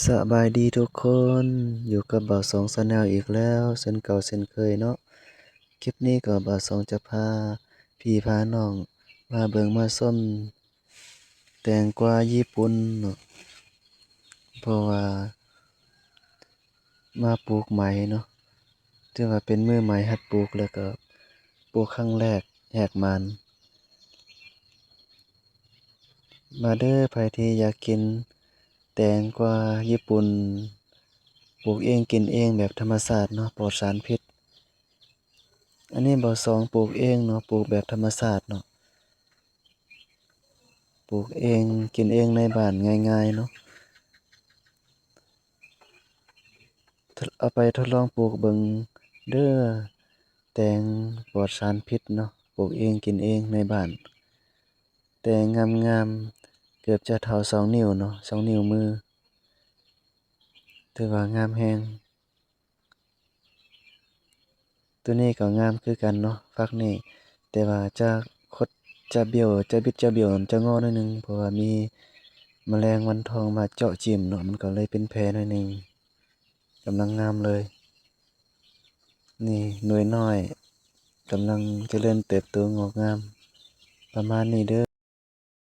ສະບາຍດີທຸກຄົນ, ຢູ່ກັບບ່າວສອງ Channel ອີກແລ້ວ ເຊັ່ນເກົ່າເຊັ່ນເຄີຍເນາະ. ຄລິບນີ້ກໍບ່າວສອງຈະພາພີ່ພານ້ອງມາເບິ່ງມາຊົມແຕງກວາຍີ່ປຸ່ນເນາະ, ເພາະວ່າມາປູກໃໝ່ເນາະ, ຖືວ່າເປັນມືໃໝ່ຫັດປູກ ແລ້ວກໍປູກຄັ້ງແລກແຫກໝານ. ມາເດີ ໃຜທີ່ຢາກກິນແຕງກວາຍີ່ປຸ່ນ ປູກເອງກິນເອງແບບທຳມະຊາດເນາະ, ປອດສານພິດ. ອັນນີ້ບ່າວສອງປູກເອງເນາະ, ປູກແບບທຳມະຊາດເນາະ, ປູກເອງກິນເອງໃນບ້ານງ່າຍໆເນາະ. ເອົາໄປທົດລອງປູກເບິ່ງເດີ ແຕງປອດສານພິດເນາະ, ປູກເອງກິນເອງໃນບ້ານ. ແຕງງາມໆ ເກືອບຈະເທົ່າສອງນິ້ວເນາະ, ສອງນິ້ວມື, ຖືວ່າງາມແຮງ. ໂຕນີ້ກໍງາມຄືກັນເນາະ, ຝັກນີ້, ແຕ່ວ່າຈະຄົດ ຈະບ້ຽວ ຈະບິດຈະບ້ຽວ ຈະງໍໜ້ອຍໜຶ່ງ, ເພາະວ່າມີມະແລງວັນທອງມາເຈາະຈິ້ມເນາະ, ມັນກໍເລີຍເປັນແຜໜ້ອຍໜຶ່ງ. ກຳລັງງາມເລີຍ. ນີ້ໜ່ວຍນ້ອຍ ກຳລັງຈະເລີນເຕີບໂຕງອກງາມ ປະມານນີ້ເດີ.